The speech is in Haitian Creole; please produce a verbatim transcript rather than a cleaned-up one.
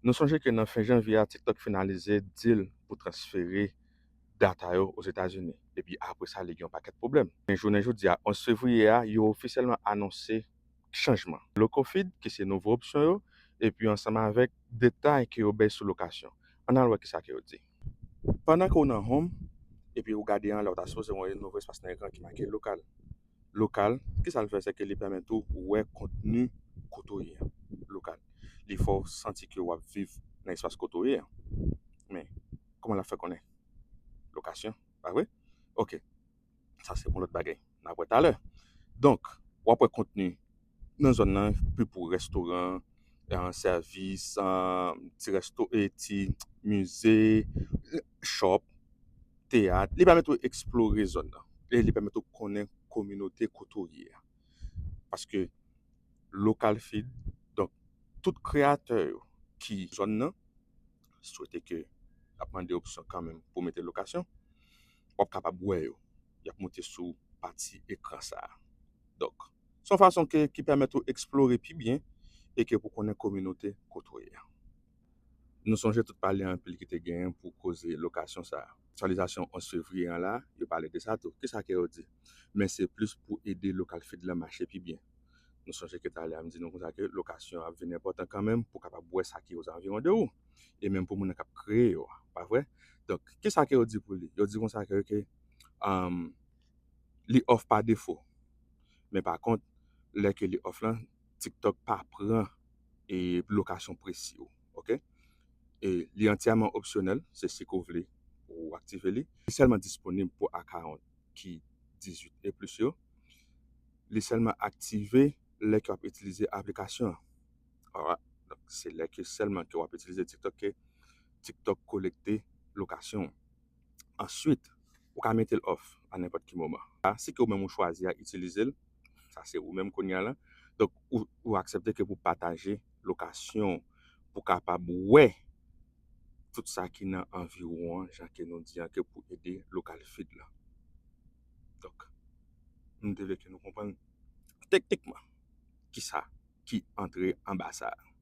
Nou sonje ke nan fen janvye a, TikTok finalize deal pou transfere data yo Ozetazini. Epi apre sa, li gen yon pakèt pwoblèm. Men jounen jodi a, onz fevriye a, yo ofisyèlman anonse chanjman. Locofeed, ki se nouvo opsyon yo, epi ansanm avèk detay ke yo bay sou lokasyon. Ann al wè kisa ke yo di. Pandan ke w nan Home, epi w gade anlè, w ta sipoze wè yon nouvo espas nan ekran ki make lokal. Lokal, kisa l fè? Se ke li pèmèt ou wè kontni kote w ye an. Lokal. Li fè w santi ke w ap viv nan espas kote w ye an. Men, kòman l ap fè konnen? Lokasyon, pa vre? Ok. Sa se yon lòt bagay. N ap wè talè. Donk, w ap wè kontni nan zòn nan, pi pou restoran, eh, sèvis, eh, ti resto, e ti mize, shop, teyat. Li pèmèt ou eksplore zòn nan. E li pèmèt ou konnen kominote kote w ye a. Paske Locofeed, donk, tout kreyatè yo ki zòn nan, swete ke ap mande opsyon kanmenm pou mete lokasyon, w ap kapab wè yo. Y ap monte sou pati ekran sa a. Donk, se yon fason ke, ki pèmèt ou eksplore pi byen e ke pou konnen kominote kote w ye a. Nou sonje tout pale anpil ki te genyen pou koze lokasyon sa a. Aktyalizasyon onz fevriye an la, yo pale de sa tou. Kisa ke yo di? Men se plis pou ede Locofeed lan mache pi byen. Nou sonje ke talè a m di nou konsa ke lokasyon ap vin enpòtan kanmenm pou kapab wè sa ki ozaviwon de ou. E menm pou moun nan k ap kreye yo a, pa vre? Donk, kisa ke yo di pou li? Yo di konsa ke, ke, um, li off pa defo. Men pa kont, lè ke li off lan, TikTok pa pran e lokasyon presi yo, ok? E li antyèman opsyonèl, se si ke w vle ou aktive li. Li sèlman disponib pou akawont ki dizuit e plis yo. Li sèlman aktive lè ke w ap itilize aplikasyon an. Alright. Donk, se lè ke sèlman ke w ap itilize TikTok ke TikTok kolekte lokasyon w. Answit, ou ka mete l off a nenpòt ki moman. A, si ke ou menm ou chwazi a itilize l, sa se ou menm kounye a la. Donk, ou, ou aksepte ke pou pataje lokasyon, pou kapab wè tout sa ki nan anviwon an, jan ke nou di an, ke pou ede Locofeed lan. Donk, m te vle ke nou konprann teknikman kisa ki antre anba sa a.